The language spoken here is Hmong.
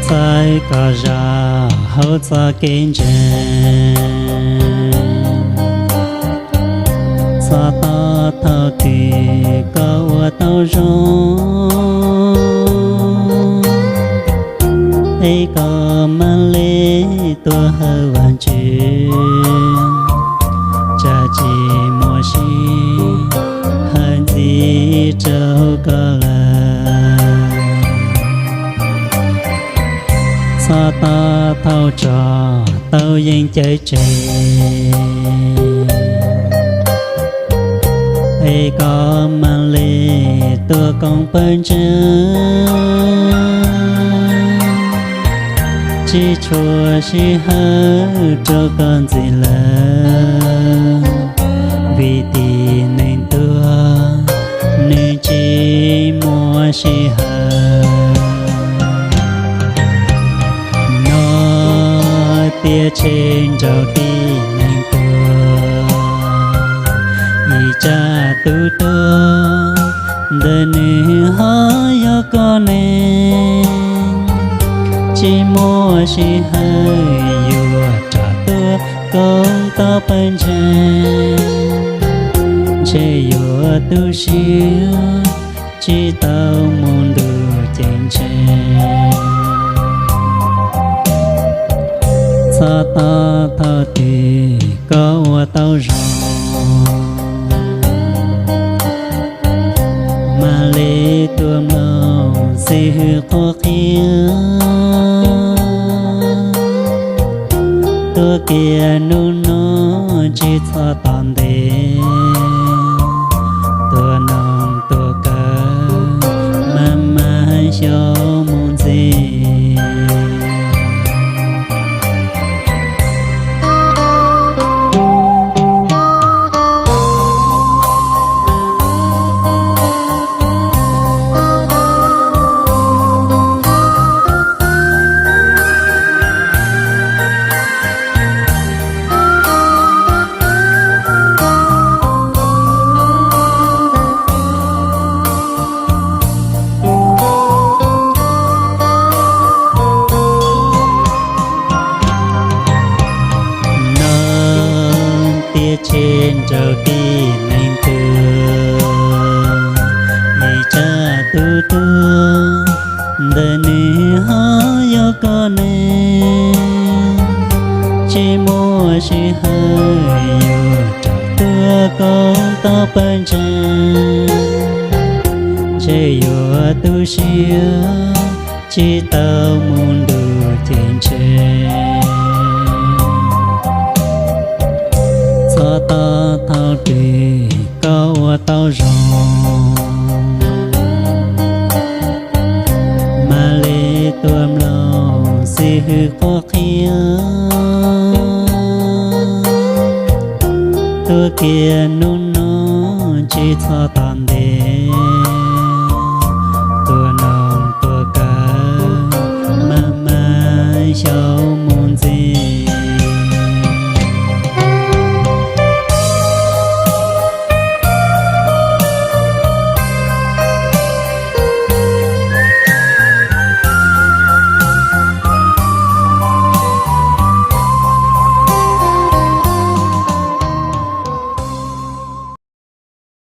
Txhawb koj zog hauv txoj kev ntseeg, txhob tos thaum twg koj ua tau zoo, es koj mam li tuaj hawm Vajtswv, tsam tsis muaj sij hawm ntxiv rau koj lawm. Txhob tos thaum tso tau yeeb cawm tseg, es koj mam li tuaj koom pawg ntseeg, tsis tshua sij hawm rau koj ntxiv lawm, vim tib neeg tuag nws tsis muaj sij hawm. No tiam tseg nraug tib neeg tuag, ib tsam tus tuag ntawm nws ho yog koj ne. Tsis muaj sij hawm yuav rov tuaj koom tau pawg ntseeg, ntshe yuav tu siab tsis tau mus ntuj ceeb tsheej. Txhob tos thaum twg koj ua tau zoo, mam li tuaj mloog xib hwb qhuab qhia. Tuaj kiag hnub no tsis txhob tos ntev, tuaj noog tuaj kawm, maj mam xyaum mus ntxiv. No tiam tseg nraug tib neeg tuag, ib tsam tus tuag ntawm nws ho yog koj ne. Tsis muaj sij hawm yuav rov tuaj koom tau pawg ntseeg, ntshe yuav tu siab tsis tau mus ntuj ceeb tsheej. Txhob tos thaum twg koj ua tau zoo, mam li tuaj mloog xib hwb qhuab qhia. Tuaj kiag hnub no tsis txhob tos ntev,